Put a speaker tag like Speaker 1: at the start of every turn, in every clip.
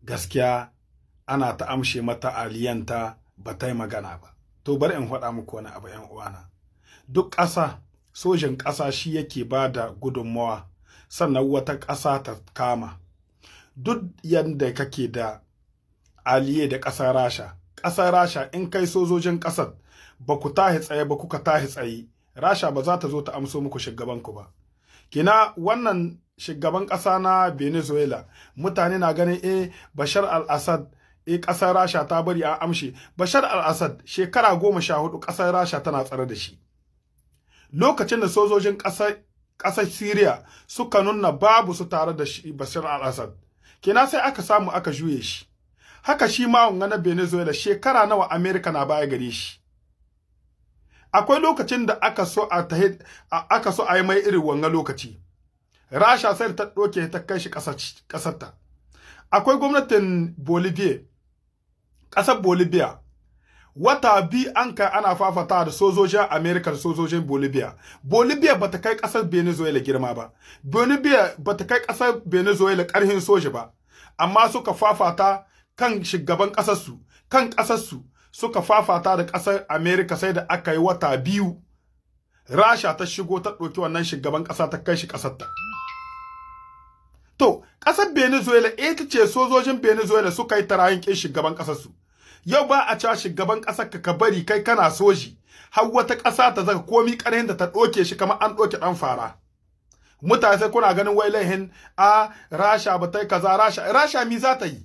Speaker 1: Gaskiya ana ta amshe mata aliyanta, ba ta yi magana ba. To, bari in faɗa muku wani abu, 'yan uwana. Duk ƙasa, sojin ƙasa shi yake ba da gudunmawa, sannan wata ƙasa ta kama. Duk yadda kake da allié da ƙasar Rasha, ƙasar Rasha, in kai sojojin ƙasar ba ku tahi tsaye ba, kuka tahi tsaye, Rasha ba za ta zo ta amso muku shugabanku ba. Kina wannan shugaban ƙasa na Venezuela, mutane na ganin Bashar al-Assad, ƙasar Rasha ta bari an amshe. Bashar al-Assad shekara 14 ƙasar Rasha tana tsare da shi. Lokacin da sojojin ƙasar Syria suka nuna babu su tare da shi Bashar al-Assad, kina sai aka samu aka juye shi. Haka shi ma na Venezuela, shekara nawa America na baya gare shi. Akwai lokacin da aka so a yi mai irin wanga lokaci, Rasha sai ta ɗauke ta kai shi ƙasarta. Akwai gwamnatin Bolivia, ƙasar Bolivia, wata 2 an kai ana fafata da sojojin America da sojojin Bolivia. Bolivia bata kai ƙasar Venezuela girma ba, Bolivia bata kai ƙasar Venezuela ƙarhin soja ba, amma suka fafata kan shugaban ƙasarsu, kan ƙasarsu suka fafata da ƙasar America, sai da aka yi wata 2, Rasha ta shigo ta ɗauki wannan shugaban ƙasa ta kai shi ƙasarta. To, ƙasar Venezuela ita ce sojojin Venezuela suka yi tarayin ƙin shugaban ƙasarsu. Yau ba a cewa shugaban ƙasar ka bari kai kana soji, har wata ƙasa ta zaka komi ƙarhin da ta ɗauke shi kamar an ɗauke ɗan fara. Mutane sai kuna ganin wai laihin a Rasha ba ta yi kaza. Rasha mi za ta yi?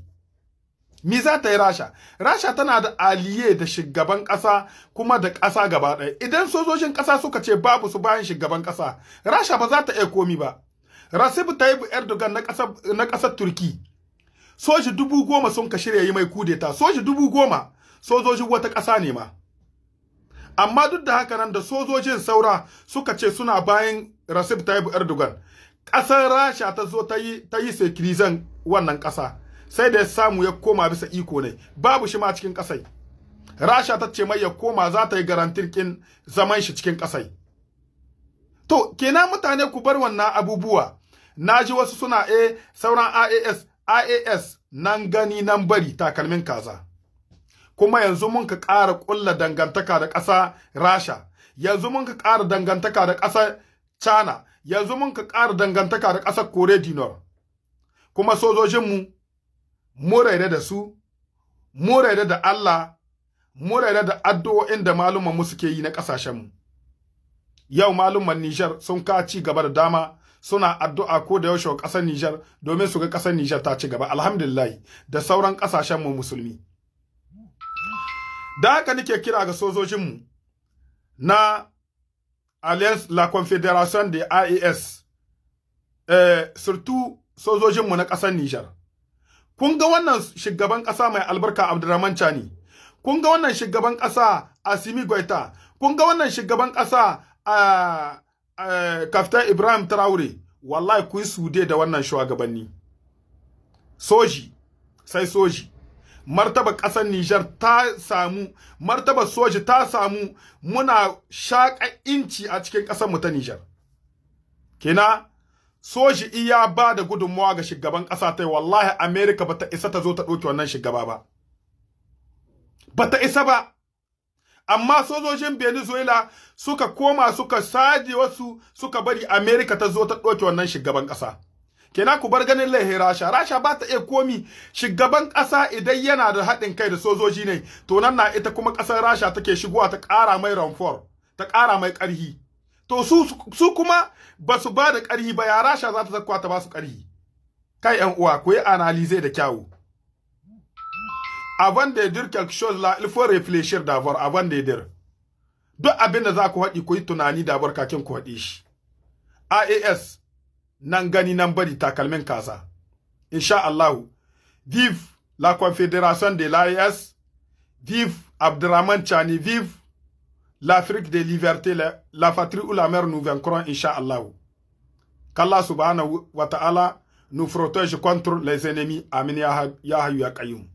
Speaker 1: Mi za ta yi Rasha? Rasha tana da allié da shugaban ƙasa kuma da ƙasa gaba ɗaya. Idan sojojin ƙasa suka ce babu su bayan shugaban ƙasa, Rasha ba za ta iya komi ba. Recep Tayyip Erdogan na ƙasar Turki, soji 10,000 sun ka shirya yi mai kudeta, soji 10,000, sojojin wata ƙasa ne ma. Amma duk da haka nan, da sojojin saura suka ce suna bayan Recep Tayyip Erdogan, ƙasar Rasha ta zo ta yi sécuriser wannan ƙasa, sai da ya samu ya koma bisa iko ne, babu shi ma cikin ƙasai. Rasha ta ce mai ya koma, za ta yi garantir kin zaman shi cikin ƙasai. To, kenan mutane ku bar wannan abubuwa. Na ji wasu suna sauran AES, AES nan gani nan bari takalmin kaza. Kuma yanzu mun ka ƙara ƙulla dangantaka da ƙasa Rasha, yanzu mun ka ƙara dangantaka da ƙasar China, yanzu mun ka ƙara dangantaka da ƙasar Corée du Nord. Kuma sojojinmu, mu raida da su, mu raida da Allah, mu raida da addu'o'in da maluman mu suke yi na ƙasashenmu. Yau maluman Nijar sun ka ci gaba da dama, suna addu'a ko da yaushe wa ƙasar Nijar domin su ga ƙasar Nijar ta ci gaba, alhamdulillah, da sauran ƙasashen mu musulmi. Da haka nake kira ga sojojinmu na Alliance la Confédération de AES, surtout sojojinmu na ƙasar Nijar. Kun ga wannan shugaban ƙasa mai albarka Abdurrahman Chani, kun ga wannan shugaban ƙasa Assimi Goita, kun ga wannan shugaban ƙasa Kaftan Ibrahim Traore, wallahi ku yi soudé da wannan shugabanni. Soji, sai soji. Martaba ƙasar Nijar ta samu, martaba soji ta samu, muna shaƙa inci a cikin ƙasar mu ta Nijar. Kina soji iya ba da gudunmawa ga shugaban ƙasa ta, wallahi America bata isa ta zo ta ɗauki wannan shugaba ba. Bata isa ba. Amma sojojin Venezuela suka koma suka saje wasu, suka bari America ta zo ta ɗauki wannan shugaban ƙasa. Kenan ku bar ganin laihin Rasha. Rasha ba ta iya komi. Shugaban ƙasa idan yana da haɗin kai da sojoji ne, to nan na ita kuma ƙasar Rasha take shigowa ta ƙara mai renfort, ta ƙara mai ƙarhi. To, su kuma ba su ba da ƙarhi ba, ya Rasha za ta zakwa ta ba su ƙarhi? Kai, ƴan uwa, ku yi analyse da kyawu. Avant de dire quelque chose là, il faut réfléchir d'abord avant de dire. Duk abin da za ku haɗi, ku yi tunani d'abord kakin ku haɗi shi. AES nan gani nan bari takalmin kaza. Insha Allah, vive la Confédération de l'AES, vive Abdurrahman Chani, vive l'Afrique des libertés, la patrie ou la mer, nous vaincrons, Insha Allah. Qu'Allah subhanahu wa ta'ala nous protège contre les ennemis. Amin ya hayyu ya qayyum.